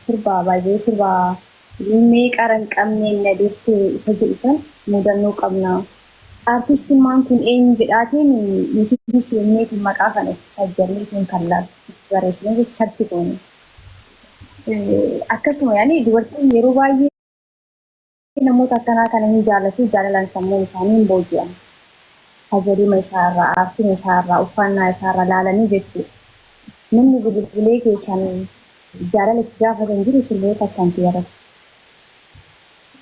Sirba baay'ee sirba mee qara hin qabne na dirte isa jedhu san mudannoo qabna. Artistummaan kun eenyu jedhaatiin YouTube seenneetiin maqaa kana itti sajjalleetiin kan laalu itti barreessinee search goone. Akkasuma yaani dubartiin yeroo baay'ee namoota akkanaa kana hin jaalatu, jaalalaan sammuun isaanii hin booji'amu. Tajaajila isaa irraa, aartiin isaa irraa, uffannaa isaa irraa laalanii jechuudha. Namni bilbilee keessan jaalala si gaafatan jiru sirboota akkan irratti.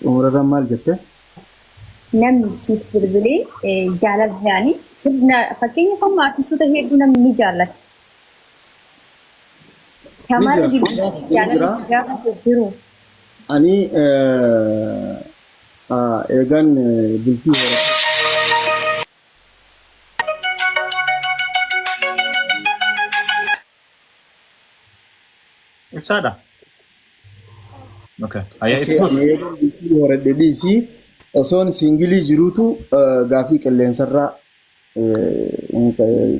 Xumurarraan maal jette? Namni siif bilbilee jaalala yaani sirna, fakkeenyaaf amma artistoota hedduu namni ni jaallata. Shamarri bilbilee jaalala si gaafatu jiru. Ani eegan bultii horadhe. Ibsaadha. Okay. Ayyaa Okay, itti ani eegan bultii horadhe dhiisii, osoon single jiruutu gaafii qilleensarraa,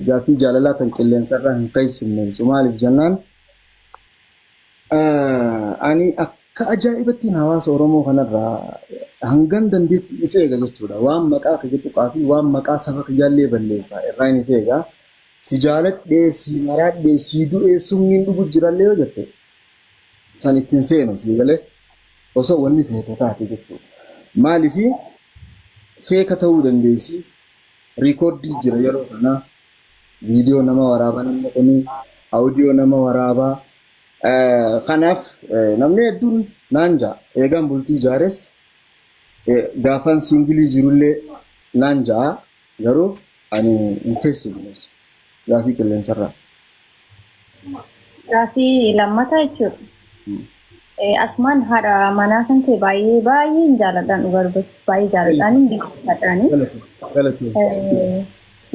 gaafii jaalalaa tan qilleensarraa hin keessummeessu. Maaliif jennaan, ani akka ajaa'ibattiin hawaasa Oromoo kanarraa hangan dandeetti if eega jechuudha. Waan maqaa kiyya tuqaa fi waan maqaa saba kiyyaallee balleessaa irraa hin if eega. Si jaaladhee, si maraadhee, si du'ee, summiin dhugu jirallee yoo jette, san ittiin seenu si galee osoo wanni feete taate jechuudha. Maaliifi fake ta'uu dandeessi. Record jira yeroo kanaa. Viidiyoo nama waraabaa namni kuni, audio nama waraabaa. Kanaaf namni hedduun naan ja'a. Eegaan bultii ijaares, gaafan single jirullee naan ja'a. Garuu ani hin keessummeessu gaafii qilleensarraa. Gaafii lammataa jechuudha. Asumaan haadha manaa kan kee baay'ee baay'ee hin jaaladhaan, dhugaa dubbachuuf baay'ee jaaladhaan, hin dinqisiifadhaani. Galatee.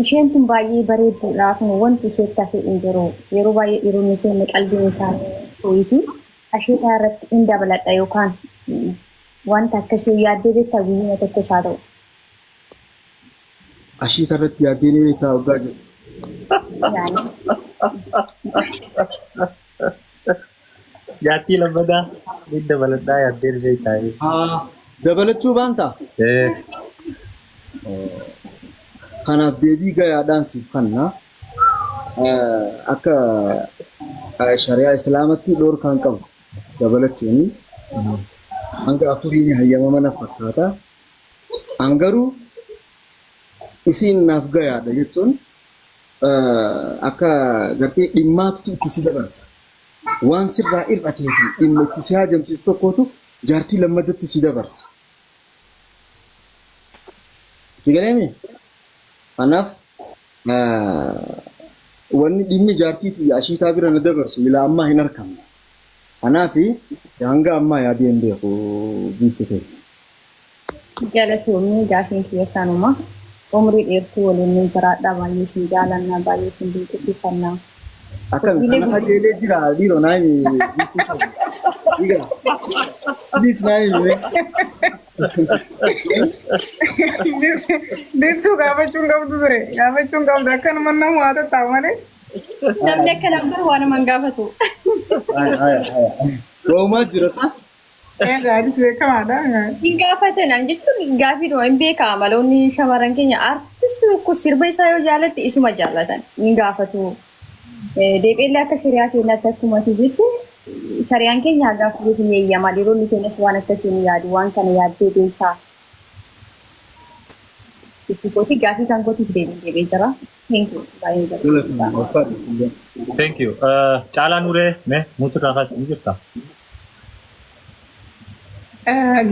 Isheen tun baay'ee bareedduudha. Kun wanti isheetti hafe hin jiru. Yeroo baay'ee dhiironni keenya qalbiin isaanii too'iti. Asheetaa irratti hin dabaladha yookaan wanta akkasii yaaddee beektaa, guyyuma tokko isaa ta'u? Ashiita irratti yaaddee ni beektaa hoggaa jettu. Yaani. Jaartii lammataa ni dabaladhaa yaaddeen beektaa. Haa, dabalachuu baantaa? Eh. Kanaaf deebii gayaadhaan siif kanna. Akka shari'aa Islaamatti dhoorkaan qabu dabalachuun hanga afuriin hayyamama na fakkaata. An garuu isiin naaf gayaadha jechuun akka gartee dhimmaatu itti si dabarsa. Waan sirraa hir'atee fi dhimma itti si haajamsiisu tokkotu jaartii lammadatti si dabarsa. Si galeemi? Kanaaf wanni dhimmi jaartii tiyya ashiitaa bira na dabarsu ilaa ammaa hin argamne. Kanaaf hanga ammaa yaadee hin beeku, biifti ta'e. Galatoomii, gaafiin kiyya kanuma. Umrii dheertuu waliin nu jiraadha. Baay'ee isin jaalanna. Baay'ee isin dinqisiifanna. Akkami Hojiilee kana qajeelee jira dhiiroo naa himi, biiftuu ta'e. Dhiiga. Please naa himi. Biiftuu gaafachuun qabdu ture. Gaafachuun qabdu akkanuma nama waa tattaa'u malee. Namni akka nama waan nama hin gaafatu. Haya haya haya. Waa'umaa jira sa? Egaa anis beekamaadha. Hin gaafatan an jechuun gaafii hin beekaa, maloonni shamarran keenya artistii tokko sirba isaa yoo jaalatte isuma jaallatan hin gaafatu. Deebi'ellee akka shari'aa keenyaatti, akkuma ati jette, shari'aan keenya hagaaf ni eeyyama. Dhiironni keenyas waan akkasii ni yaadu, waan kana yaaddee beekaa. Itti kooti gaafii kan kootiif deebiin deebi'ee jira. Thank you. Baay'ee Galatoomi, ulfaadhu. Thank you. Caalaa Nuree, mee muutu irraa kaasi, ni jirta?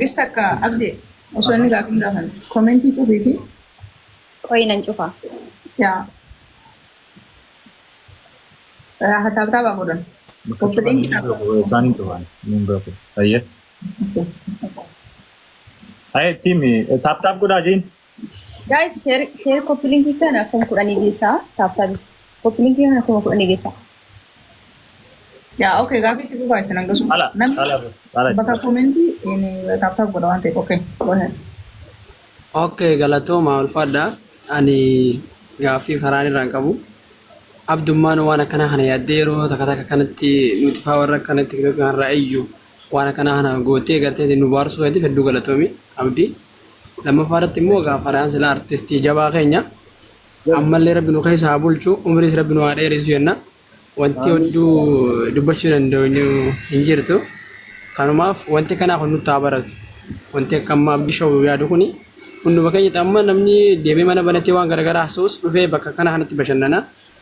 Gista akka abdee osoo inni gaafii hin gaafanne comment cufiiti. Qoyi, nan cufa. Yaa. Tap tap godhan. Bakka cufan hin beeku, isaan hin cufan hin beeku. Ayyee. Ayyee, tiimi tap tap godhaa jeen. Guys, share share, copy link kana 10,000 geessaa. Tap tapis. Copy link kana 10,000 geessaa. Yaa, okay, gaafii itti fufaa isin hangasu. Ala Namni ala ala. Bakka comment tap tap godha waan ta'eef, okay, go ahead. Okay, galatooma, ulfaadha. Ani gaaffii karaan irraan qabu. Abdummaan waan akkanaa kana yaaddee yeroo takka takka kanatti nuti faa warra akkanatti kanarraa iyyu waan akkanaa kana gootee gartee nu baarsuu keetiif hedduu galatoomi Abdii. Lammaffaa irratti immoo egaa Farhaan silaa artistii jabaa keenya ammallee rabbi nu keessa haa bulchu, umriis rabbi nu haa dheeressu jenna. Wanti hedduu dubbachuu danda'u hin jirtu. Kanumaaf wanti kanaa kun nutti haa baratu. Wanti akka amma Abdii Show yaadu kuni hunduma keenya amma namni deemee mana banatee waan garaagaraa haasa'us dhufee bakka kana kanatti bashannana.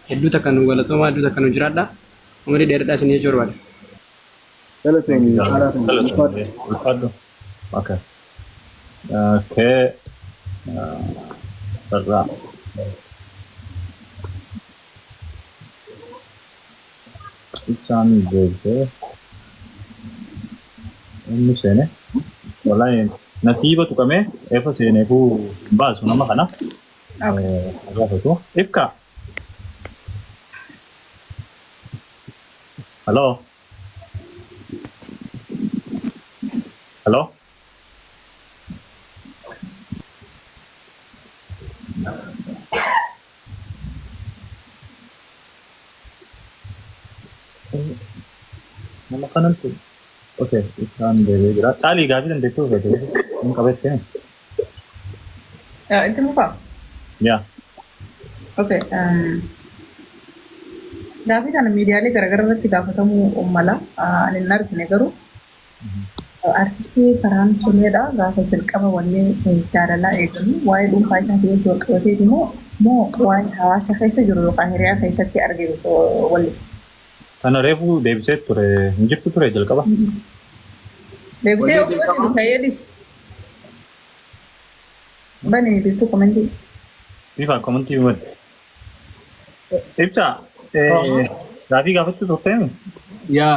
Hedduu takka nu galatoomaa, hedduu takka nu jiraadha. Umrii dheeradhaa isin jechuu barbaada. Galatoomi caalaa keenya ulfaadhu. Ulfaadhu. Okay. Okay. Sarraa. Ibsaan deebisee inni seene. Wallahi nasiiba tuqamee efa seeneefuu hin baasu nama kana. Gaafatu. Ifka. Hello. Hello. Nama kanatti. Okay, isaan deebi'ee jira. Caalii gaafii dandeettuu feete. Hin qabattee. Itti fufaa. Yaa. Okay. Gaafii kana miidiyaalee garaagaraa irratti gaafatamuu mala. Ani hin argine garuu. Artistii Farhaan Sumeedha. Gaafa jalqaba wallee jaalalaa eegalu waa'ee dhuunfaa isaatii wajjin wal qabateeti moo moo waa'ee hawaasa keessa jiru yookaan hiriyaa keessatti arge wallise? Kana reefu deebisee ture. Hin jirtu ture jalqaba. Deebisee Wallee ofii jalqaba? deebisa jedhis. Bani biiftuu komentii. Bifa komentii himate. Ibsa. Gaafii gaafachuu turteemi? Yaa.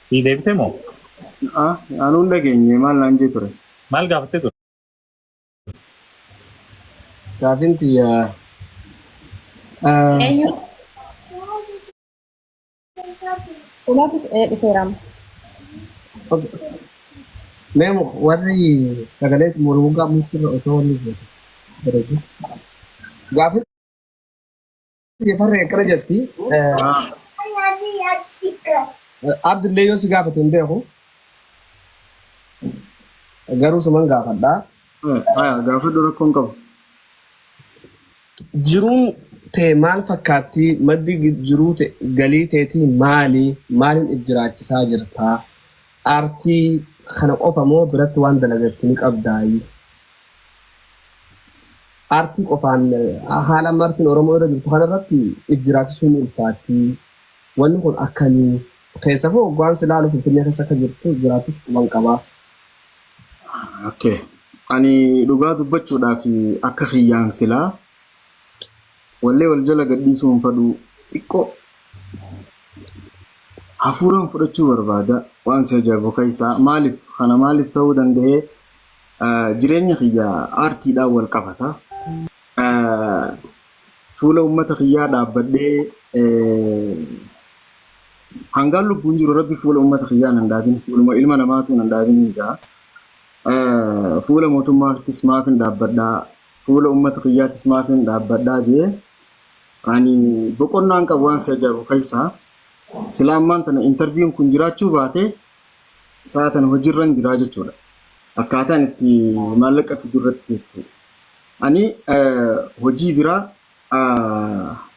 Sii deebite moo? Ah, anuun dhageenye maal naan jee ture. Maal gaafattee ture? Gaafiin tiyya Eenyu? Ulaafis dhufeera amma. Mee warri sagalee mormugaa murtiirra osoo wanni goote bareedu. Gaafiin tiyya farree akkana jetti. Abdillee yoo si gaafate hin beeku. Garuu suman gaafadha. Haya, gaafadhu rakkoon qabu. Jiruun tee maal fakkaatti? Maddi jiruu galii teetii maali? Maaliin if jiraachisaa jirta? Aartii kana qofa moo biratti waan dalagatti ni qabdaayi? Aartii qofaan haala amma aartiin Oromoo irra jirtu kanarratti if jiraachisuun ni ulfaatti. Wanni kun akkamii? Keessafuu hoggaan si ilaalu Finfinnee keessa akka jirtu jiraattus quban qaba. Okay. Ani dhugaa dubbachuudhaaf akka kiyyaan silaa wallee wal jala gadhiisuu hin fadhu, xiqqoo hafuuraan fudhachuu barbaada. Waan si ajaa'ibu keessaa maaliif kana maaliif ta'uu danda'ee, jireenya kiyya aartiidhaan wal qabata. Fuula uummata kiyyaa dhaabbadhee hangaan lubbuun jiru rabbi fuula uummata kiyyaa nan dhaabin, fuuluma ilma namaatu nan dhaabin jaa. Fuula mootummaattis maaf hin dhaabbadhaa, fuula uummata kiyyaattis maaf hin dhaabbadhaa jee ani boqonnaan qabu. Waan si ajaa'ibu keessaa silaa ammaan tana interview'n kun jiraachuu baate sa'a tana hojiirran jiraa jechuudha. Akkaataan itti maallaqa fidu irratti jechuudha. Ani hojii biraa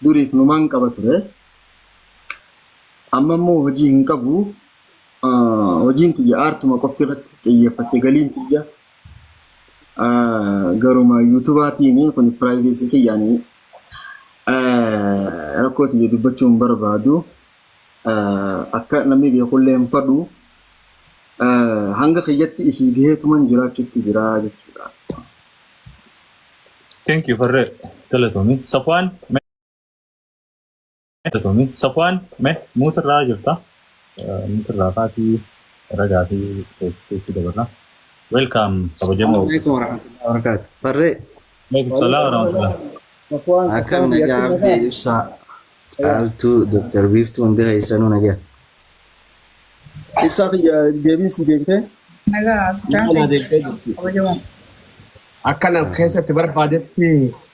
duriif numaan qaba ture. Amma immoo hojii hin qabu. Hojiin tiyya aartuma qofti irratti xiyyeeffatte, galiin tiyya garuma YouTubeaatiin. Kun privacy kiyyaanii rakkoo tiyya dubbachuu hin barbaadu. Akka namni beekullee hin fadhu. Hanga kiyyatti ifii gaheetuman jiraachuutti jira jechuudha. Thank you farree, galatoomi. Safwaan mee, galatoomi. Safwaan, mee muutirraa jirta. Muutirraa faatii ragaa fi teessee dabarra. Welcome, kabajamoo. Assalamualaikum warahmatullahi wabarakatuh. Farree. Alaikum salaam warahmatullah. Safwaan Akkam Safwaan nagaa yakki Abdii Ibsaa, Caaltuu, Dr. Biiftuu, hundi keessanuu nagaa. Ibsaa kiyya, deebiin si deebitee? Nagaa Sufyaan. Nama naa deebitee jirti. Kabajamoo. Akka nan keessatti barbaadetti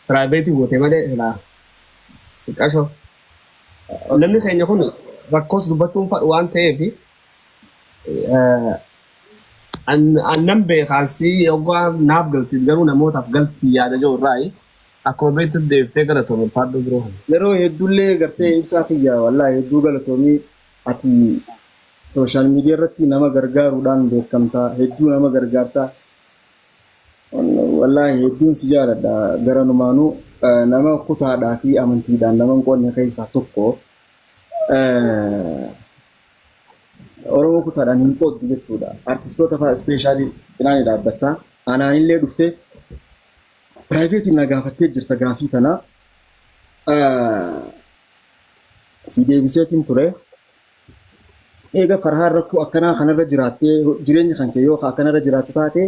private goote malee silaa. Xiqqashoo. Namni keenya kun rakkoos dubbachuun fadhu waan ta'eef an nan beekaan si hoggaa naaf galti garuu namootaaf galti yaada jiru irraayi akkuma beektutti deebiftee galatoom ulfaadhu biroo. Yeroo hedduullee gartee ibsaa kiyya, wallaahi hedduu galatoomii. Ati social media irratti nama gargaaruudhaan beekamtaa, hedduu nama gargaartaa. Wallaahi hedduun si jaaladha. Gara numaanuu nama kutaadhaa fi amantiidhaan nama hin qoonne keessaa tokko. Oromoo kutaadhaan hin qooddu jechuudha. Artistoota fa'aa especially cinaa ni dhaabbatta. Anaanillee dhuftee privateiin na gaafattee jirta gaafii tana. Si deebiseetiin ture. Eega Farhaan rakkoo akkanaa kanarra jiraattee, jireenya kan kee yoo akkanarra jiraattu taate,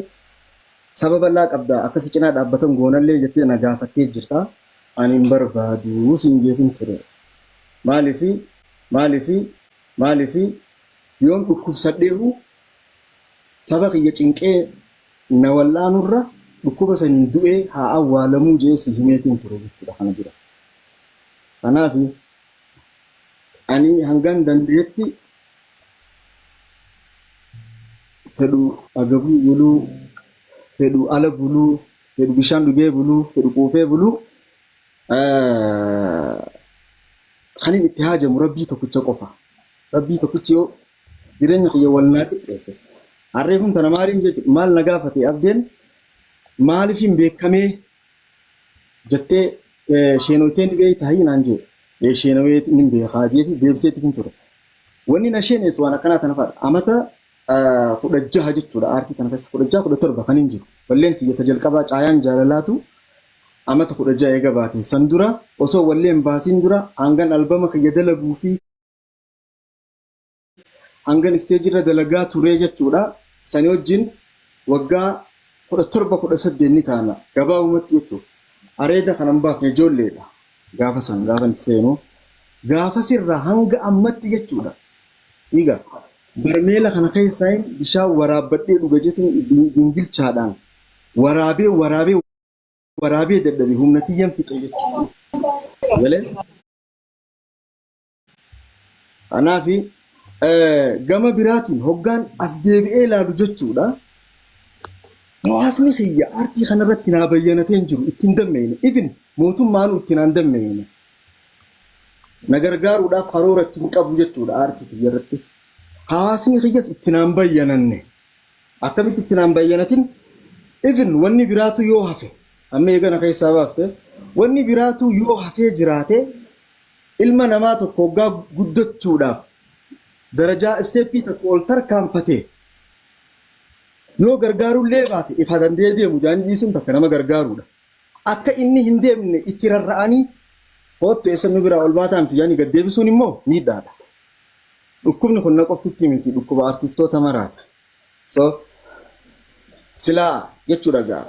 saba bal'aa qabda, akkasi cinaa dhaabbatan goonallee jettee na gaafattee jirta. Ani hin barbaadu siin jeetiin ture. Maaliifi, maaliifi, maaliifi yoon dhukkubsadheehu saba kiyya cinqee na wal'aanurra dhukkuba saniin du'ee haa awwaalamuu jee si himeetiin ture jechuudha kana dura. Kanaaf ani hangan danda'etti fedhu agabuu buluu, fedhu ala buluu, fedhu bishaan dhugee buluu, fedhu quufee buluu, kanin itti haajamu rabbii tokkicha qofa. Rabbii tokkichi yoo jireenya kiyya wal naa qixxeesse. Harreefum tana maaliin jechu maal na gaafate abdeen, maaliif hin beekamee jettee, sheenoytee ni beektaa naan jee. Sheenowee ni beekaa jeeti deebiseetiin ture. Wanni na sheeneessu waan akkanaa tana fa'aadha. Amata 16 jechuudha aartii tana keessa 16, 17 kan hin jiru. Walleen tiyyata jalqabaa Caayaan Jaalalaatu amata 16 eega baate. San dura osoo walleen baasiin dura hangan albama kiyya dalaguu fi hangan stageirra dalagaa turee jechuudha. Sani wajjin waggaa 17, 18 ni taana gabaabumatti jechuudha. Areeda kanan baafne ijoolleedha. Gaafa san gaafa itti seenu gaafa sirraa hanga ammatti jechuudha. Egaa barmeela kana keessaa bishaan waraabbadhee dhuga jechuun gingilchaadhaan waraabee waraabee waraabee dadhabe, humna tiyyan fixe jechuudha. Galee? Kanaafi gama biraatiin hoggaan as deebi'ee ilaalu jechuudha. Hawaasni kiyya aartii kanarratti naa bayyanatee hin jiru, ittiin dammeene. Even mootummaanuu ittiin aan dammeene. Na gargaaruudhaaf karoora ittiin qabu jechuudha aartii kiyya irratti. Hawaasni kiyyas ittiin aan bayyananne. Akkamitti ittiin aan bayyanatin? Even wanni biraatu yoo hafe, amma eegana keessaa baafte, wanni biraatu yoo hafee jiraate, ilma namaa tokko hoggaa guddachuudhaaf darajaa step tokko ol tarkaanfate yoo gargaarullee baate, ifa danda'ee deemu jaanii dhiisuun takka nama gargaaruudha. Akka inni hin deemne itti rarra'anii hoottu eessa nu biraa ol baataa miti jaanii gad deebisuun immoo miidhaadha. Dhukkubni kun na qoftitti miti, dhukkuba artistoota maraati. So silaa jechuudha gaa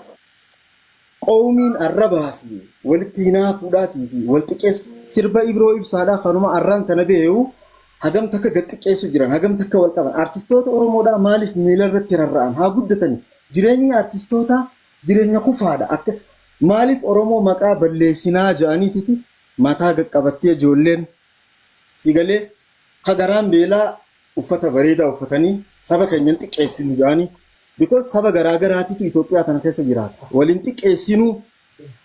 qoomiin arrabaa fi walitti hinaafuudhaatii fi wal xiqqeessu sirba Ibroo Ibsaadhaa kanuma arraan tana beeyu hagam takka gad xiqqeessu jiran, hagam takka wal qaban. Artistoota Oromoodhaa maaliif miila irratti rarra'an? Haa guddatani. Jireenya artistootaa jireenya kufaadha. Akka maaliif Oromoo maqaa balleessinaa jedhaniititi mataa qaqqabattee ijoolleen si galee kagaraan beelaa uffata bareedaa uffatanii saba keenyan xiqqeessinu jedhanii, because saba garaa garaatitu Itoophiyaa tana keessa jiraata. Waliin xiqqeessinuu,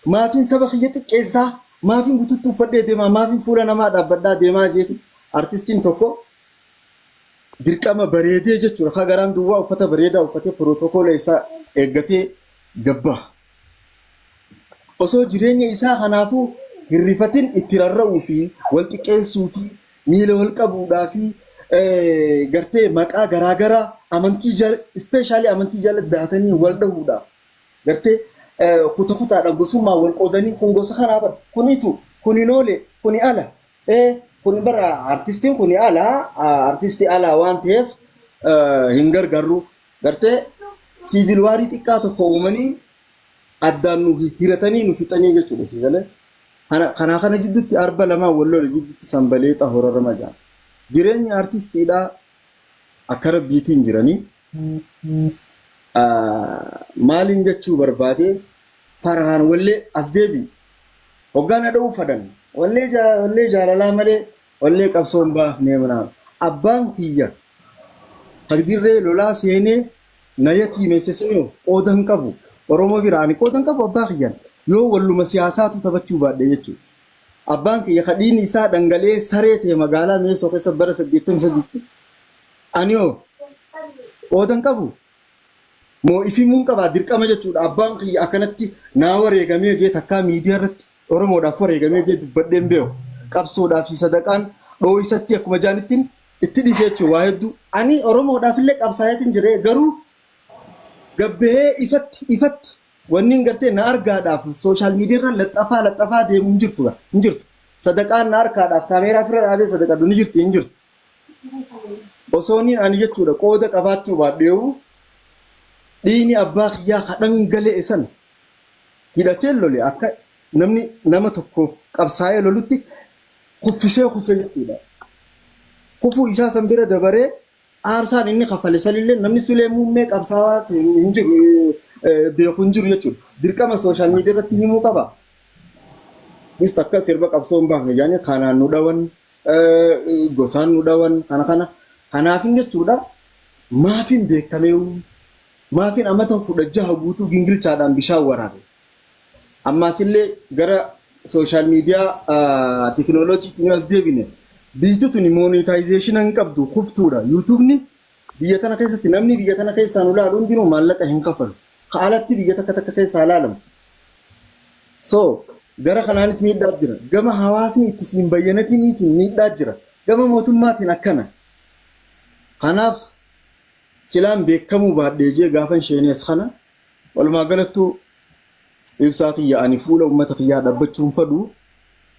maafiin saba kiyya xiqqeessaa, maafiin gututtuu uffadhee deemaa, maafiin fuula namaa dhaabbadhaa deemaa jeeti artistiin tokko dirqama bareedee jechuudha. Kagaraan duwwaa uffata bareedaa uffatee protocol isaa eeggatee gabbaa. Osoo jireenya isaa kanaafuu hirrifatin itti rarra'uu fi wal xiqqeessuu fi miila wal qabuudhaa fi gartee maqaa garaagaraa amantii jala, especially amantii jala daatanii wal dhahuudhaaf gartee kuta kutaadhaan gosummaa wal qoodanii, kun gosa kanaa bara, kunitu kuni noole, kuni ala, kun bara artistiin kuni ala, artistii alaa waan ta'eef hin gargaarru, gartee civil war xiqqaa tokko uumanii addaan nu hiratanii nu fixanii jechuudha si galee. Kanaa kana jidduutti arba lamaan wal lole jidduutti sanbaleexa horarama jira. Jireenyi artistiidhaa akka rabbiitiin jiranii. Maaliin jechuu barbaade, Farhaan wallee as deebi. Hoggaan dha'uu fadhan. Wallee jaalalaa malee wallee qabsoo hin baafnee manaa. Abbaan kiyya takdirree lolaa seenee na yatiimeesse sunoo qooda hin qabu. Oromoo bira ani qooda hin qabu abbaa kiyyaan. Yoo walluma siyaasaatu taphachuu baadhe jechuudha. Abbaan kiyya kadhiin isaa dhangala'ee saree ta'e magaalaa Meessoo keessa bara 83tti ani hoo qooda hin qabu. Moo ifimuun qabaa dirqama jechuudha. Abbaan kiyya akkanatti naa wareegamee jee takkaa miidiyaa irratti Oromoodhaaf wareegamee jee dubbadhee hin beeku. Qabsoodhaa fi sadaqaan dhoo'isatti akkuma jaanittiin itti dhiise jechuudha waa hedduu. Ani Oromoodhaaf illee qabsaayatiin jire garuu gabbahee ifatti ifatti wanni hin gartee na argaadhaaf social media irra laxxafaa laxxafaa deemu hin jirtu hin jirtu. Sadaqaan na harkaadhaaf kaameeraa ofirra dhaabee sadaqadhu ni jirti hin jirtu. Osoo niin ani jechuudha qooda qabaachuu baadheewu dhiigni abbaa kiyyaa ka dhangala'e san hidhatee lole akka namni nama tokkoof qabsaa'ee lolutti kuffisee kufe jechuudha. Kufuu isaa san bira dabaree aarsaan inni kafale sanillee namni Sulee Muummee qabsaa'aa ta'e hin jiru beeku hin jiru jechuudha. Dirqama social media irratti himuu qaba. Nis takka sirba qabsoo hin baafne jedhanii kanaan nu dhawan gosaan nu dhawan kana kana kanaafin jechuudha maafin beekameewu maafin amata 16 guutuu gingilchaadhaan bishaan waraabe ammaas illee gara social media teekinooloojiitiin yoo as deebine biyyi tuni monetization hin qabdu kuftuudha. YouTubeni biyya tana keessatti namni biyya tana keessaa nu laalu hundinuu maallaqa hin kafalu ka alatti biyya takka takka keessaa laalamu. So gara kanaanis miidhaa jira. Gama hawaasni itti siin bayyanatiniitiin miidhaa jira. Gama mootummaatiin akkana. Kanaaf silaan beekamuu baadhee jee gaafan sheenees kana walumaa galattuu ibsaa kiyya ani fuula uummata kiyyaa dhaabbachuun fadhu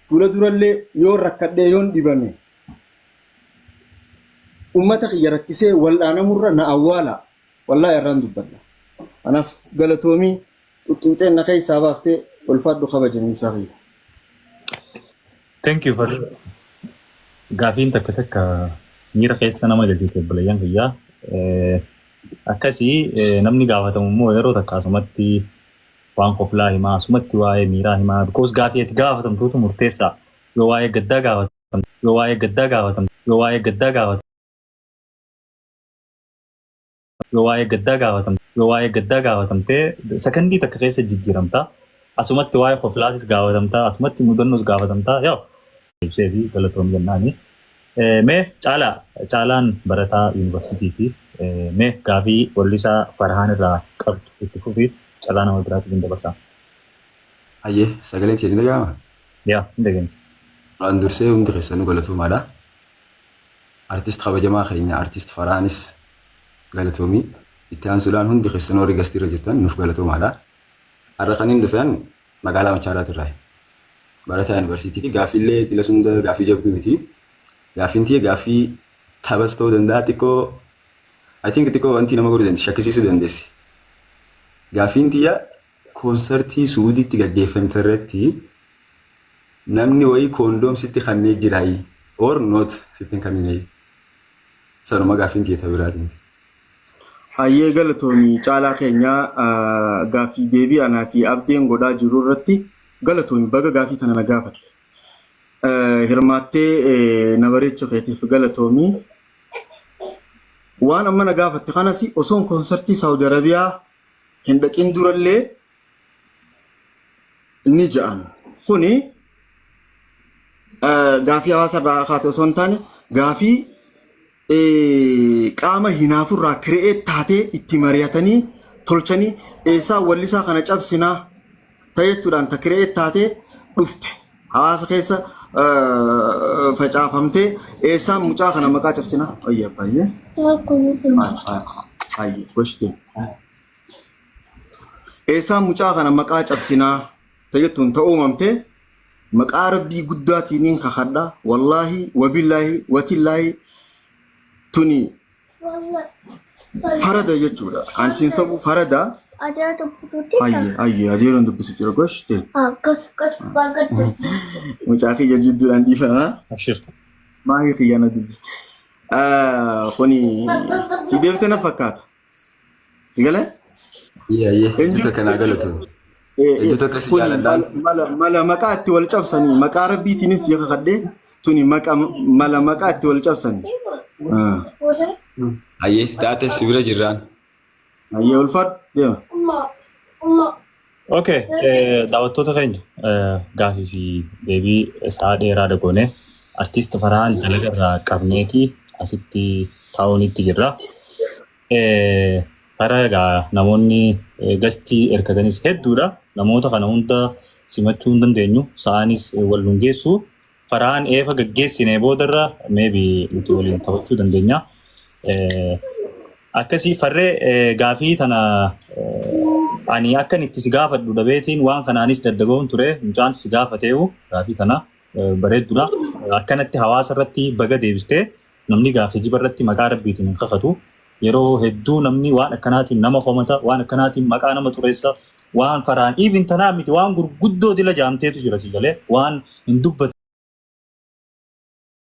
fuula durallee yoo rakkadhee yoon dhibame uummata kiyya rakkisee wal'aanamurra na awwaala wallaahi irraan dubbadha. Kanaaf galatoomii xuxxuuxeen na keessaa baaftee ulfaadhu kabajamiinsaa kiyya. Thank you for gaafiin takka takka miira keessa nama galchite obboleeyyan kiyyaa. Akkasii namni gaafatamu immoo yeroo takka asumatti waan koflaa himaa asumatti waa'ee miiraa himaa because gaafii ati gaafatamtuutu murteessaa. Yoo waa'ee gaddaa gaafatamtu yoo waa'ee gaddaa gaafatamtu yoo waa'ee gaddaa gaafatamtu yoo waa'ee gaddaa gaafatamtu yoo waa'ee gaddaa gaafatamtee sakandii takka keessa jijjiiramta. Asumatti waa'ee koflaatis gaafatamta asumatti mudannoos gaafatamta yaa ibsee fi galatoom jennaani. Mee Caalaa Caalaan barataa yuunivarsiitiiti. Mee gaafii wallisaa Farhaan irraa qabdu itti fufi carraa nama biraatiif hin dabarsaa. Hayyee sagaleen ishee ni dhaga'ama? Yaa hin dhageenya. Duraan dursee hundi keessanuu galatoomaadha. Artist kabajamaa keenya artist Farhaanis galatoomii. Itti aansuudhaan hundi keessanuu warri guest irra jirtan nuuf galatoomaadha. Har'a kan hin dhufeen magaalaa Machaaraatirraa. Barataa yuunivarsiitii fi gaaffiillee dila sunda gaaffii jabduu miti. Gaaffiin tiyya gaaffii taphas ta'uu danda'a xiqqoo I think xiqqoo wanti nama godhuu dandeessi shakkisiisuu dandeessi. Gaaffiin tiyya koonsartii Suudiitti gaggeeffamte irratti namni wayii koondoom sitti kannee jiraayi or not sitti hin kannine sanuma gaaffiin tiyya ta'uu biraatiin. Hayyee galatoomii caalaa keenyaa gaaffii deebii anaa fi abdeen godhaa jiru irratti galatoomii baga gaaffii tana na gaafatte. Hirmaattee na bareechuu keetiif galatoomii. Waan amma na gaafatte kanas osoon koonsartii Saawudi Arabiyaa hin dhaqin durallee ni ja'an. Kuni gaafii hawaasa irraa kaate osoo hin taane gaafii qaama hinaafurraa create taatee itti mari'atanii tolchanii eessaa wallisaa kana cabsinaa ta'echuudhaan ta create taatee dhufte hawaasa keessa facaafamtee eessaan mucaa kana maqaa cabsinaa. Ayya baay'ee. Ayya goshte. Eessaan mucaa kana maqaa cabsinaa ta'ettuun ta uumamte maqaa rabbii guddaatiiniin kakadha wallaahi wabillaahi watillaahi tuni farada jechuudha. An siin sobu farada. Ayye ayye adeeroon dubbisu jira goshte. Mucaa kiyya jidduudhaan dhiifama. Abshir. Maahii kiyya na dubbisa. Kuni si deebite na fakkaata. Si galee? Ayyee bifa kanaa galatoomii. Hedduu takka si Kuni jaaladhaan. mala mala maqaa itti wal cabsanii, maqaa rabbiitiinis si kakadhee, tuni maqa mala maqaa itti wal cabsanii. Hayyee taate si bira jirraan. Hayyee, ulfaadhu, deema. Okay, daawwattoota keenya, gaafii fi deebii sa'a dheeraa dhagoone artiist Farhaan dalagarraa qabneeti asitti taa'uunitti jirra. Karaa egaa namoonni gastii ergatanis hedduudha. Namoota kana hunda simachuu hin dandeenyu. Sa'aanis wal nun geessu. Farhaan eefa gaggeessine boodarra maybe nuti waliin taphachuu dandeenya. Akkasii farree, gaafii tana ani akkan itti si gaafadhu dhabeetiin waan kanaanis daddabahuun ture. Mucaan si gaafateehu gaafii tana bareeddudha. Akkanatti hawaasa irratti baga deebistee. Namni gaafii jiba irratti maqaa rabbiitiin hin kakatu. Yeroo hedduu namni waan akkanaatiin nama komata, waan akkanaatiin maqaa nama xureessa, waan faraan even tanaa miti, waan gurguddoo dila jaamteetu jira si galee waan hin dubbatamne.